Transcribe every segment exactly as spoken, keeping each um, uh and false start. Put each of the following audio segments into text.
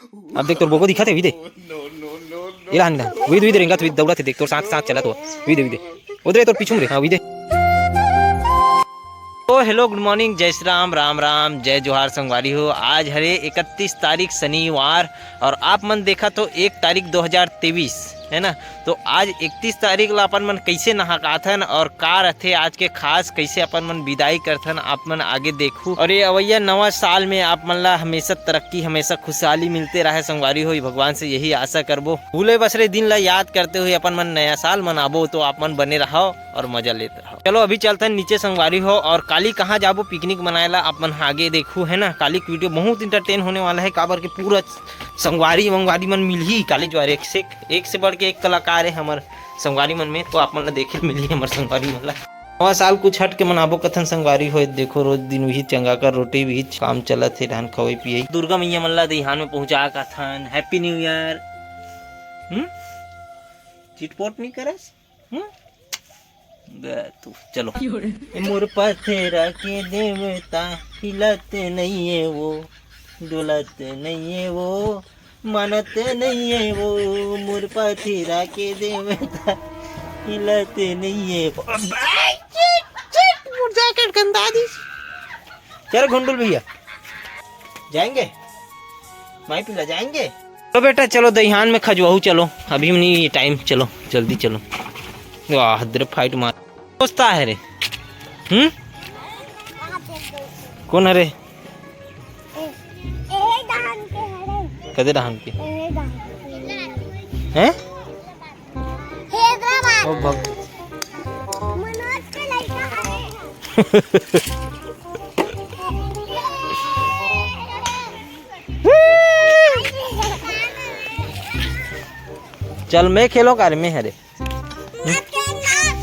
अब देख, तोर बोको दिखत हे, वही दे। ये रहा, नहीं रहा। वही दे, वही दे, रेंगत, वही दौड़त हे, देख, तोर साथ, साथ चलत हो। वही दे, वही दे। उधर हे, तोर पीछू में रे, हाँ, वही दे। तो hello, good morning, जय श्री राम, राम राम, जय जोहार संगवारी हो। आज हरे इकतीस तारीख शनिवार और आप मन देखत हो एक तारीख दो हज़ार तेईस, है ना। तो आज इकतीस तारीख ला अपन मन कैसे नहाकाथन और का रथे आज के खास, कैसे अपन मन विदाई करथन, आप मन आगे देखू। और ये अवैया नवा साल में आप मन ला हमेशा तरक्की, हमेशा खुशहाली मिलते रहे संगवारी हो, ये भगवान से यही आशा करबो। भूले बसरे दिन ला याद करते हुए अपन मन नया साल मनाबो, तो आप मन बने रहो और मजा लेते रहो। चलो अभी चलथन नीचे संगवारी हो, और काली कहाँ जाबो पिकनिक मनाए ला, आप मन आगे देखू, है ना। काली के वीडियो बहुत एंटरटेन होने वाला है, काबर के पूरा संगवारी वंगवारी मन मिलही काली ज्वार, एक से एक से बढ़ के एक कलाकार है हमर संगवारी मन में, तो आप मन ला देखे मिलही हमर संगवारी मन ला। नवा साल कुछ हट के मनाबो कथन संगवारी हो। देखो, रोज दिन वही चंगा कर रोटी, वही काम चलत हे, धान खवई पियई। दुर्गा मैया मन ला दईहान में पहुंचा कथन, Happy New Year। हम्म, चिटपोट नहीं करस। हम्म, बे तू, चलो। ए मोर पथरा के देवता, हिलत नहीं है वो, डोलत नहीं है वो, मानत नहीं है वो, मोर पथरा के देवता, हिलत नहीं है वो। अबे, चिट, चिट, मोर जैकेट गंदा दिस। चल घुंडुल भैया, जाएंगे माई पिला, जाएंगे। चलो बेटा, चलो दईहान में खजवाहू, चलो, अभी नहीं टाइम, चलो जल्दी चलो। वाह, अदरे फाइट मार। दोस्ता है रे। हम्म, कौन है रे? कदे डहान के? हैं? ओ भग। मनोज के लड़का है। चल, मैं खेलो कार में, हरे।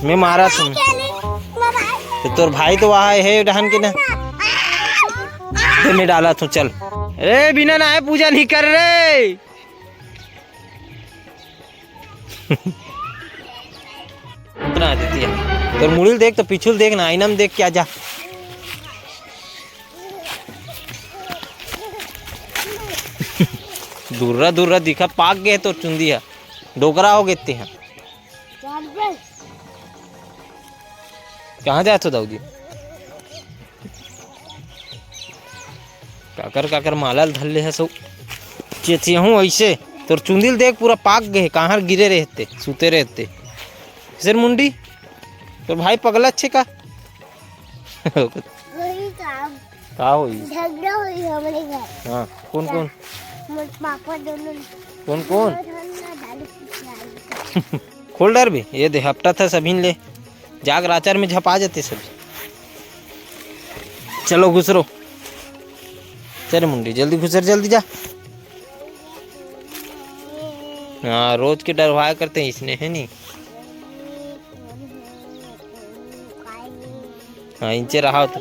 मैं मारा तुम। तो तोर भाई तो वहाँ है डहान के ना। तो मैं डाला तू, चल। अरे, बिना नहाए पूजा नहीं कर रे। उतना देती है। तोर मुड़िल देख तो पिछुल देख ना, आईना में देख क्या जा। दूर्रा दूर्रा दिखा, पाक गए तो चुंदी है, डोकरा हो गए ते हैं। कहाँ जात हो दाऊदी? काकर काकर माला ल धर ले हसो। चेतिया हूँ ऐसे। तोर चुंदिल देख पूरा पाक गए, कहाँ गिरे रहते, सुते रहते। सर मुंडी, तोर भाई पगला अच्छे का? वही काम। का होई? झगड़ा होई हमरे घर। हाँ, कौन कौन? मोर पापा दोनों। कौन कौन? दोनों ना दारू पी के आई। खोल डर भी, ये दे हपटा था सभी ले। जाग राचर में झपा जाते सब। चलो घुसरो। चल मुंडी, जल्दी घुसर, जल्दी जा। हाँ, रोज के डरवाया करते हैं इसने, है नी? हाँ, इंचे रहा हो तो।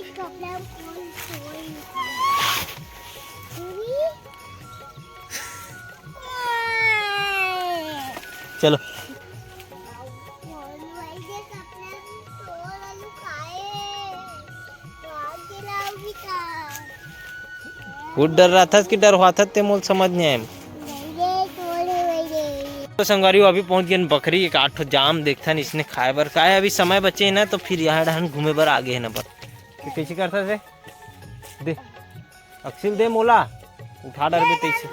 चलो। वो डर रहा था कि डर हुआ था, ते मोल समझ नहीं आया। तो संगवारी हो, अभी पहुंच गए बखरी, एक आठ ठो जाम देखथन इसने खाए बर। का है, अभी समय बचे है ना, तो फिर यहाँ डहन घूमे बर आगे है ना बर। तो कैसे करता से? दे। अक्सिल दे मोला, उठा डरबे तैसे।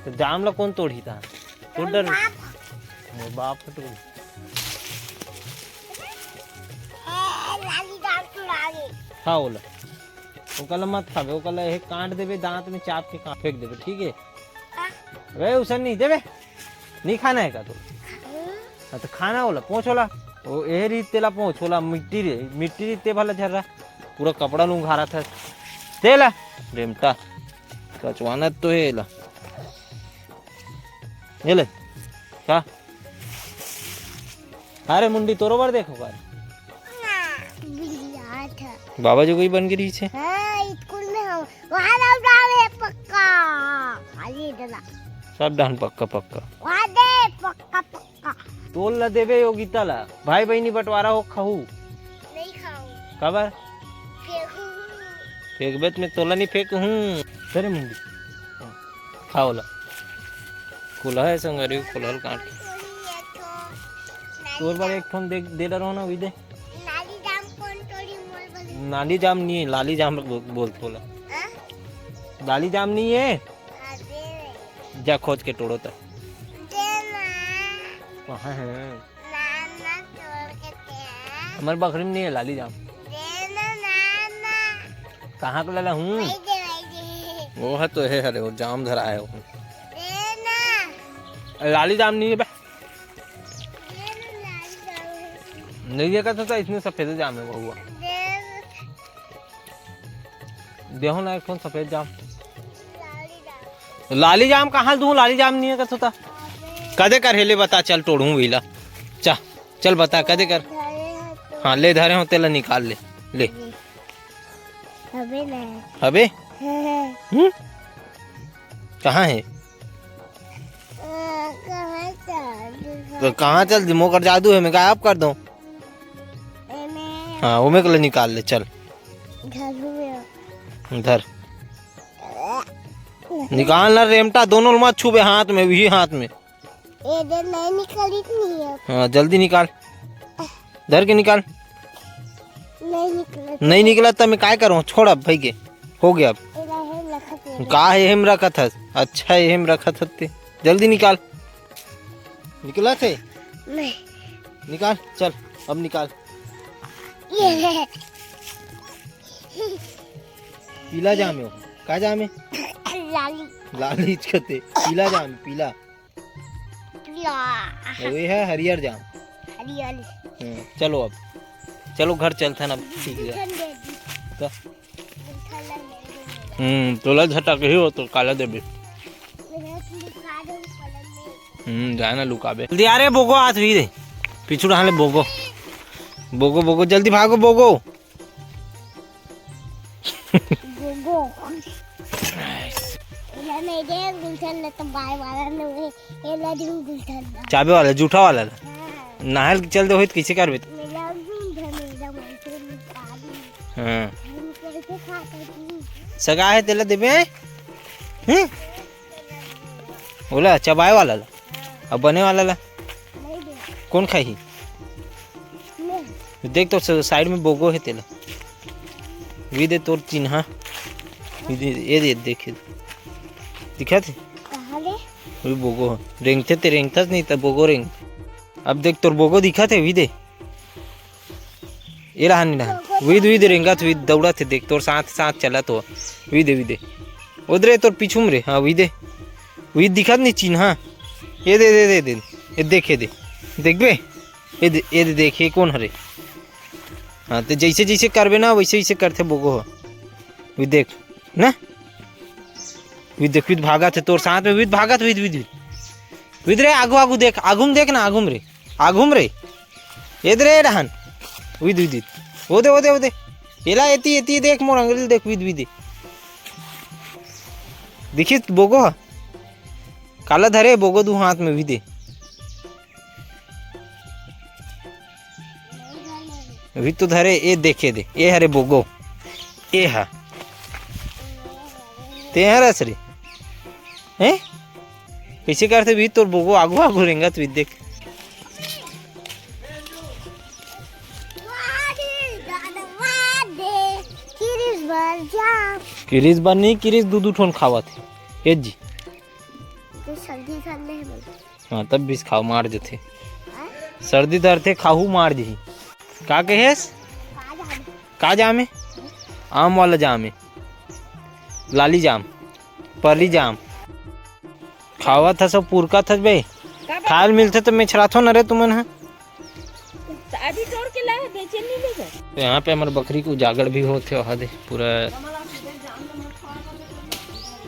तो जाम ला कौन तोड़ही ता? तोड़ डर। मोर बाप। मोर बाप हटू। ए, लाली जाम तोड़ा दे। खा ओला। ओकला मत खाबे, ओकला एक काट देबे, दांत में चाप के काट फेंक देबे, ठीक है? हाँ। वे उसन नहीं देबे। नहीं खाना है का तू? हाँ, तो खाना होला, पोंछ होला। ओ, ए रीत तेला पोंछ होला, मिट्टी रे, मिट्टी रीत ते भला झर्रा। पूरा कपड़ा लुंघारा था। तेला, बेमटा। कचवाना तो है ला। ये ले। का? अरे मुंडी तोरो बर देखो का। ना, बिल्ली आ था। बाबा जो कोई बन के रही छे। हाँ, स्कूल में हम। वहाँ लौट रहा है पक्का। खाली इधर। सब डहन पक्का, पक्का। वहाँ दे, पक्का, पक्का। तोल ला देबे योगिता ला। भाई बहिनी बंटवारा हो खाहू। नहीं खाऊं। काबर? फेंकूं। फेंकबे त मैं तोला नहीं फेंकहूं। तेरे मुंडी। खाओ ला। खुला है संगरी, खुला काट के। तोर बर एक ठोन दे, दे डरो ना, अभी दे। लाली जाम कौन तोड़ी मोर बगल? लाली जाम नहीं है, लाली जाम बोल, बोल थोला। हाँ? लाली जाम नहीं है? अबे। जा खोज के तोड़ो त। दे ना। कहाँ है? ना, ना, तोड़ के दे। हमर बखरी में नहीं है लाली जाम। दे ना, ना, ना। कहाँ के लाला हूँ? वही दे, वही दे। वो है तो है, हरे, वो जाम धरा है वो। दे ना। लाली जाम नहीं है बे। दे ना, लाली जाम। नहीं है कहता था, इसमें सफेद जाम है वो हुआ। दे। देहो ना एक ठोन सफेद जाम। लाली जाम कहाँ दूँ? लाली जाम नहीं है कथो ता। कदे कर हेले बता, चल तोड़ूँ वहीला। चा, चल बता कदे कर। हाँ, ले धरे हो तेला निकाल ले। ले। अबे ना। अबे? हम्म? कहाँ है? कहाँ चल? तो कहाँ चल दी? मोकर जादू है, मैं गायब कर दूँ। हाँ, वो में के ले निकाल ले, चल। धर। निकाल ना रेमटा, दोनों मत छूबे हाथ में, वही हाथ में। ये दे नहीं निकली नहीं है। हाँ, जल्दी निकाल। धर के निकाल। नहीं निकला। नहीं निकला तब मैं काय करूँ? छोड़ अब भाई के। हो गया अब। एला हेम रखत है। का है हेम रखत हस? अच्छा है हेम रखत हस ते। जल्दी निकाल। निकला थे? नहीं। निकाल, चल, अब निकाल। ये ले। पीला जाम है। का जाम है? लाली। लाली इचकते। पीला जाम, पीला। पीला। वही है हरियर जाम। हरियर। हम्म, चलो अब। चलो घर चलथन अब, ठीक है। गुलछन दे दी। तो? गुलछन ले ले। हम्म, तोला झटक ही हो तो काला देबे। मेरा गुलछन दे पलंग में। हम्म, जाए ना लुकाबे। जल्दी आ रे बोगो, हाथ भी दे। पीछू रहा ले बोगो। बोगो, बोगो, जल्दी भागो बोगो। गोगो। ये नहीं दे गुलछन ले तो बाय वाला ने, ये ला दे गुलछन ले। चाबे वाला, जूठा वाला ला। हाँ। नहर के चल दे होई त कइसे करबे? मेरा गुलछन ले जा, मैं तो निकाल दूँ। हाँ। हम कैसे खा सकती हूँ? सगा है तेला देबे? हैं? ओला चबाए वाला ला? अब बने वाला ला? नहीं दे। कौन खाही? नहीं। देख तो स-, साइड में बोगो है तेला। वी दे तोर चिन्हा। वी दे, ये दे, देख। दिखा थे? कहाँ ले? वी बोगो है। रेंगथे ते रेंगथस नहीं त बोगो रेंग। अब देख तोर बोगो दिखा थे, वी दे। ये रहा नहीं रहा। वी दे, वी दे रेंगत, वी दौड़त हे, देख तोर साथ, साथ चलत हो। वी दे, वी दे। उधरे तोर पीछू में रे, हाँ, वी दे। वी दिखत नहीं चिन्हा। ये दे, दे, दे, दे। ये देख, ये दे। देखबे? ये दे, ये दे, देख, ये कौन हरे? हाँ, तो जैसे, जैसे करबे ना, वैसे, वैसे करथे बोगो हो। वी देख, ना? वी देख, वी भागत हे, तोर साथ में वी भागत, वी, वी, वी। वी रे, आगू, आगू देख, आगू में देख ना, आगू में रे। आगू में रे। ये दे रे, डहन। वी दे, वी दे। वो दे, वो दे, वो दे। एला, एती, एती, देख, मोर अंगली देख, वी दे, वी दे। दिखिस बोगो ह? काला धरे बोगो दू हाथ में भी दे। अभी तो धरे, ए देखे दे, ए हरे बोगो, ए हा। ते हर असरे, हैं? कइसे करथे भी तोर बोगो आगू आगू रेंगत भी देख। किरिस बर जा। किरिस बर नहीं, किरिस दू दू ठोन खावत हे। ए जी। तो सर्दी कर ले बोल। हाँ, तब भी खाओ, मार जथे। हाँ? सर्दी धरथे, खाहू मार जही। का कहेस? का जाम? का जाम हे? आम वाला जाम हे। लाली जाम, पली जाम। खावत हस, पुरकत हस बे। का बा? खाल मिलथे त मेछराथो न रे तुमन ह। अभी तोड़ के ला, बेचे नहीं लेगा। तो यहाँ पे हमर बकरी के उजागर भी होथे, वहाँ दे पूरा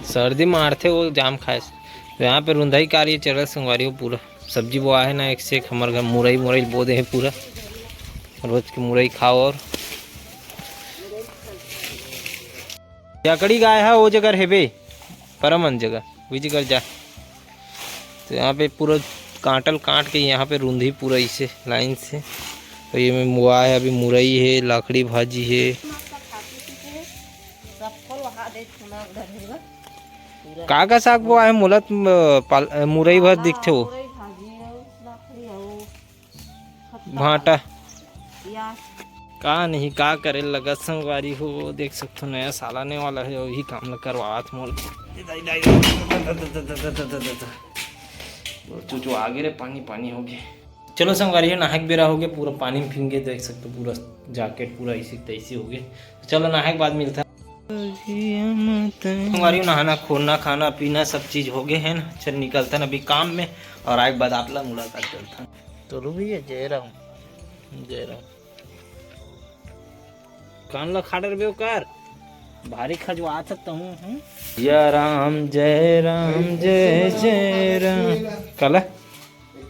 सर्दी मारथे वो जाम खाए से। तो यहाँ पे रुंधई कार्य चलत संगवारी हो, पूरा सब्जी बोआ है ना, एक से एक हमर घर मुरई, मुरई बो दे है पूरा। रोज के मुरई खाओ और जकड़ी गाय है वो जगह हेबे, परमन जगह, वही जगह जा। तो यहाँ पे पूरा कांटल काट के यहाँ पे रूंधी पूरा इसे लाइन से। और ये में मुआ है, अभी मुरई है, लाखड़ी भाजी है। सब खोल वहाँ दे, चुना उधर है। का का साग बोआ हे? मोला त, अ, पाल-, अ, मुरई भर दिखथे वो। मुरई भाजी हो, लकड़ी हो, खट्टा भांटा। प्याज। का नहीं, का करे लगत संगवारी हो, देख सकथो नया साल आने वाला हे, वही काम ल करवात मोर। चुचु आगे रे, पानी पानी हो गे। चलो संगवारी हो, नहाए के बेरा हो गे, पूरा पानी में भींग गे, देख सकथो पूरा जैकेट पूरा ऐसी तैसी हो गे। तो चलो नहाए के बाद मिलता। संगवारी हो, नहाना खोरना खाना पीना सब चीज हो गे हे ना। चल निकलथन अभी काम में, और आए के बाद आप ला मुलाकात करथन। चलो भैया, जय राम, जय राम। कान ला खाड़ रहे कर, भारी खजवात हस तहूँ, हम्म? या राम, जय राम, जय जय राम। काला?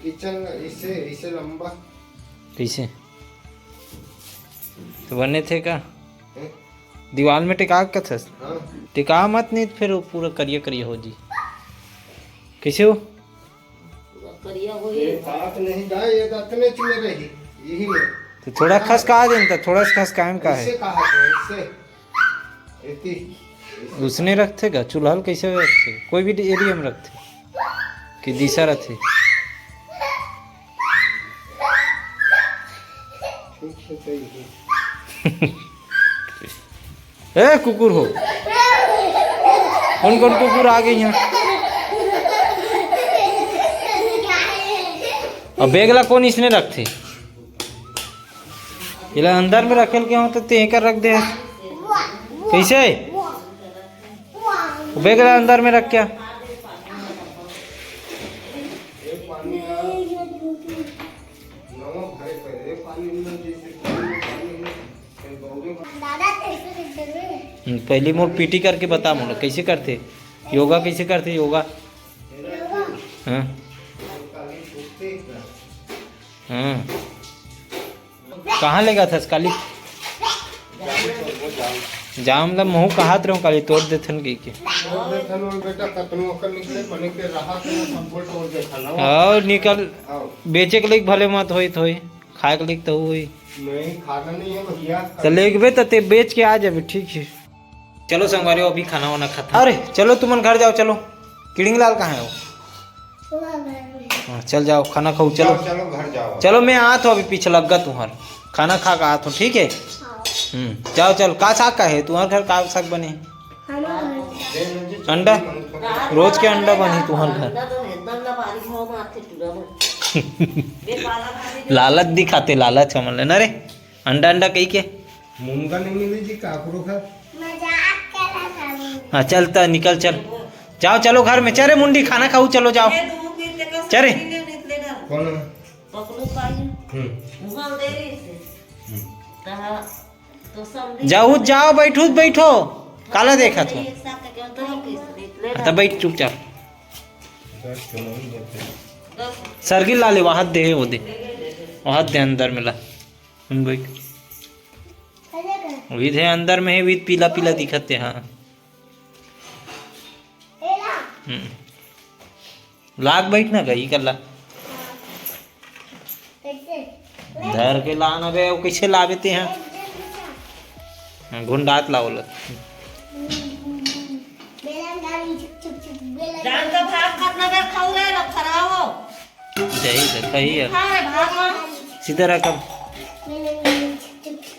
किचन इसे, इसे लंबा। कैसे? तो बने थे का? हैं? दीवाल में टिका के कथस? हाँ। टिका मत, नहीं तो फिर वो पूरा करिया करिया हो जी। कैसे हो? पूरा करिया हो ये ये। बात नहीं जाए, ये तो अतने च में रही, यही में। तो थोड़ा खसका देन, तो थोड़ा सा खसकाए में का है? इससे कहा थे, इससे। एती। उसने रखथे का? चूल्हा ल कैसे रखथे? कोई भी एरिया में रखथे कि दिशा रखथे? ठीक है, सही है। ए कुकुर हो, कौन कौन कुकुर आ गई यहाँ? अब बैग ला कौन इसने रखथे? एला अंदर में रखेल के हो तो ते एकर रख दे। कैसे? बैग ला अंदर में रख क्या? हम्म, पहली मोर पीटी करके बता मोला, कैसे करथे? योगा कैसे करथे? योगा। हाँ। हाँ। कहाँ लेगथस काली? जाम ला महू कहात रहूं काली, तोड़ देथन कहिके। तोड़ देथन वो बेटा, कतनो ओकर निकले, बने के रहा के सब बोल तोड़ देथन, हो। और निकल, हो। बेचे के लइक भले मत होई, तो होई, खाए के लइक तो होई। नहीं, खाना नहीं है भैया। तो लेगबे तो ते बेच के आ जाबे, ठीक है। चलो संगवारी हो, अभी खाना वाना खाता। अरे चलो तुमन घर जाओ, चलो। किड़िंग लाल कहाँ है वो? वो घर में। हाँ, चल जाओ, खाना खाओ, चलो। जाओ, चलो, घर जाओ। चलो, मैं आत हूँ अभी पीछे लग गा तुम्हार। खाना खा के आत हूँ, ठीक है? हाँ। हम्म, जाओ, चलो। का साग का है तुम्हार घर? का साग बने? हमारा घर। अंडा? रोज के अंडा बनी तुम्हार घर। अंडा तो एकदम ना बारिश हो, मार के पूरा बन। लालच दिखाते, लालच हमन ले ना रे। अंडा, अंडा कही के? मुनगा नहीं मिले जी, काकरो का। मजाक कर रहा था। हाँ, चल त निकल, चल। जाओ, चलो घर में। चल रे मुंडी, खाना खाऊ, चलो जाओ। चल रे। कौन है? पकड़ू पाई। हम्म। वहाँ दे रही थी। हम्म। कहा, तो समझी जाऊ, जाओ, बैठू, बैठो। काला देखा तू? एक साथ के तो हम किस निकले ना। तब बैठ चुपचाप। सरगिल ला ले, वहां दे, वो दे। वहां दे, अंदर में ला। हम बैठ। विध है अंदर में है, विध पीला पीला दिखत है, हाँ। हम्म। लाग बैठ ना गई कल्ला। धर के ला ना बे, वो कैसे लावे ते हैं? हाँ, घुंडात लावल। जान का भात खात ना बे, खाऊ रे, रख खराब हो। सही है, सही है। खा रे भात। सीधा रख अब।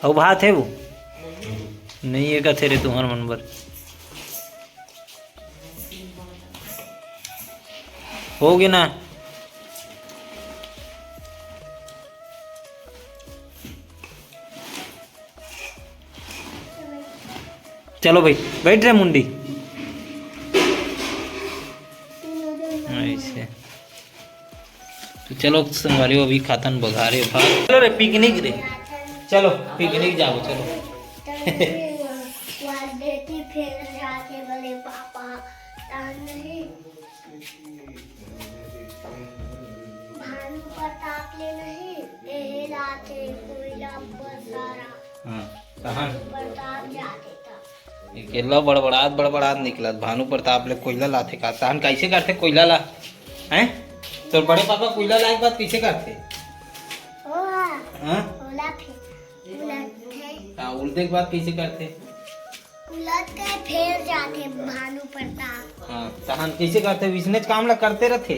अउ भात है वो? नहीं, ये कथे रे तुहर मन बर। हो गे ना? चलो भाई, बैठ रे मुंडी। ऐसे। तो चलो संगवारी हो, अभी खातन बघारे भात। चलो रे पिकनिक रे, चलो पिकनिक जाओ, चलो। भानु प्रताप ले नहीं, एहे लाथे कोयला बसारा। हाँ, कहाँ? भानु प्रताप जाथे त। अकेला बड़बड़ात बड़बड़ात निकलत, भानु प्रताप ले कोयला लाथे का? तहन कैसे करथे कोयला ला? हैं? तोर बड़े पापा कोयला लाए के बाद कैसे करथे? ओ हाँ। हाँ? ओला फिर उलटथे। हाँ, उलटे के बाद कैसे करथे? उलट के फेर जाथे भानु प्रताप। हाँ, तहन कइसे करथे? इसने काम ला करते रथे,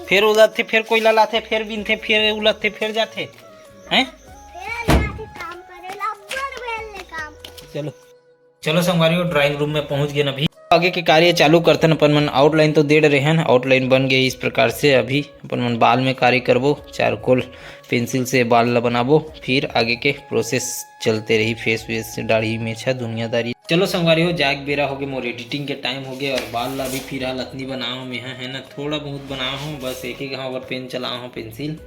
फेर उलटथे, फेर कोइला लाथे, फेर बिनथे, फेर उलटथे, फेर जाथे। हैं? फेर जाथे काम करे ला, अब्बड़ बेर ले काम करे। चलो, चलो संगवारी हो, ड्राइंग रूम में पहुंच गए अभी। आगे के कार्य चालू करथन। अपन मन आउटलाइन तो दे डरे हन, आउटलाइन बन गए इस प्रकार से। अभी अपन मन बाल में कार्य करबो, चारकोल पेंसिल से बाल ला बनाबो, फिर आगे के प्रोसेस चलते रही। फेस वेस, दाढ़ी, मेछा, दुनियादारी। चलो संगवारी हो, जाए के बेरा होगे, मोर एडिटिंग के टाइम होगे और बाल ला भी फिलहाल अतनी बनाओ में है, है ना, थोड़ा बहुत बनाओ हूँ, बस एक ही घाव अगर पेन चलाओ हूँ, पेंसिल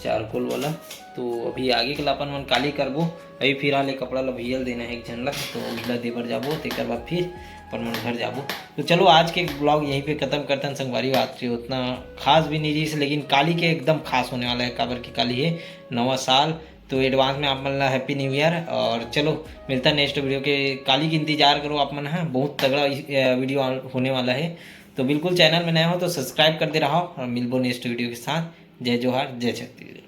चारकोल वाला। तो अभी आगे के ला अपन मन काली करबो। अभी फिलहाल ये कपड़ा ला भैया ल देना है एक झन ला, तो उजला दे बर जाबो, तेकर बाद फिर अपन मन घर जाबो। तो चलो, आज के ब्लॉग यहीं पे खत्म करथन संगवारी। आज के उतना खास भी नहीं रही, लेकिन काली के एकदम खास होने वाला है, काबर कि काली है नवा साल। तो एडवांस में आप मन ला हैप्पी न्यू ईयर। और चलो, मिलता नेक्स्ट वीडियो के। काली के इंतजार करो आप मन, है बहुत तगड़ा वीडियो होने वाला है। तो बिल्कुल, चैनल में नए हो तो सब्सक्राइब कर दे रहा हो और मिलबो नेक्स्ट वीडियो के साथ। जय जोहार, जय छत्तीसगढ़।